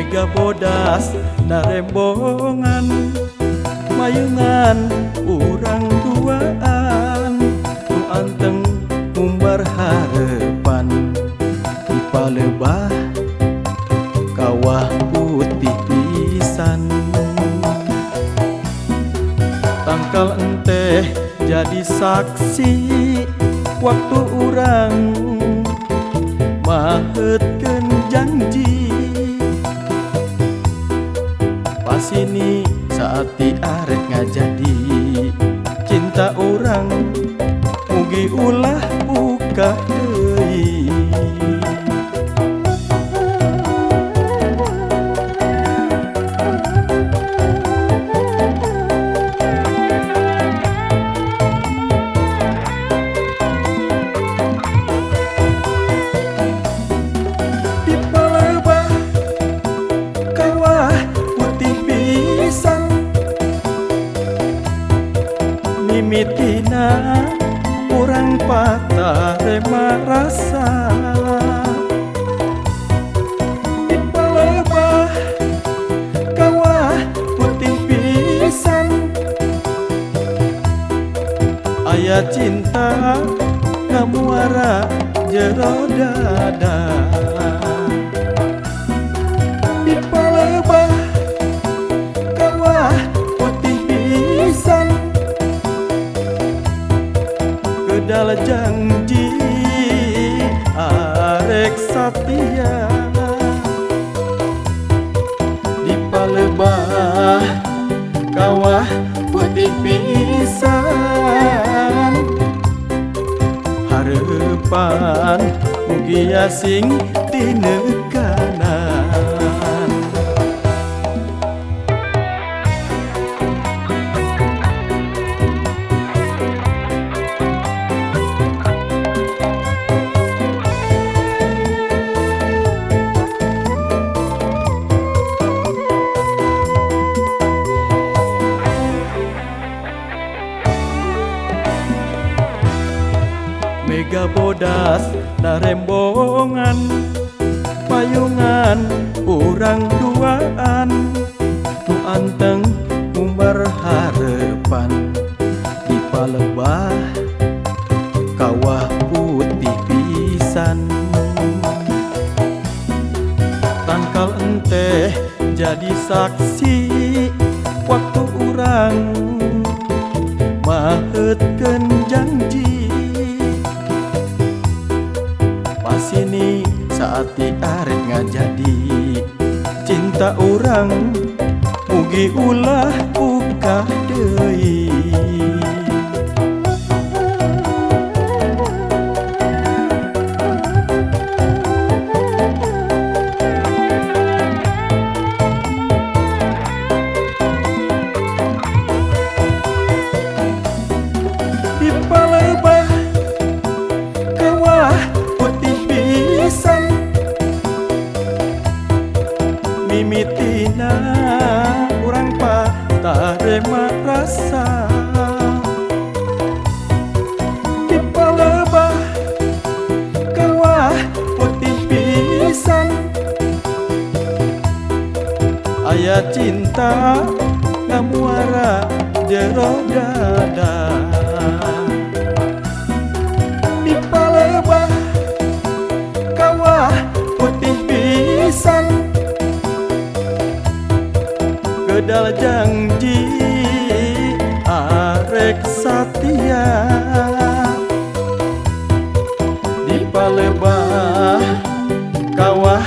Mega bodas narembongan, mayungan urang duaan, nu anteng umbar harepan. Di palebah kawah putih pisan. Tangkal enteh jadi saksi waktu urang mahetkeun janji. Pasini saat arek ngajadi cinta urang, mugi ulah buka deui. Di palebah kawah putih pisan, mimitina urang patarema rasa. Di palebah kawah putih pisan, aya cinta ngamuara jero dada. Di palebah kawah putih pisan, kedal janji arek satia. Di palebah kawah putih pisan, harepan mugi sing tinekanan. Mega bodas narembongan, payungan urang duaan, nu anteng umbar harepan. Di palebah kawah putih pisan. Tangkal enteh jadi saksi waktu urang mahetkeun janji. Pasini saat arek ngajadi cinta urang, mugi ulah buka deui. Di palebah kawah putih pisan, mimitina urang patarema rasa. Di palebah kawah putih pisan, aya cinta ngamuara jero dada. Di palebah kawah putih pisan, kedal janji arek satia. Di palebah kawah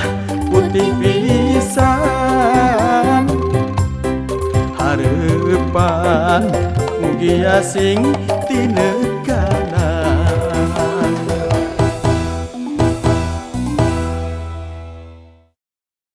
putih pisan, harepan mugi sing tinekanan.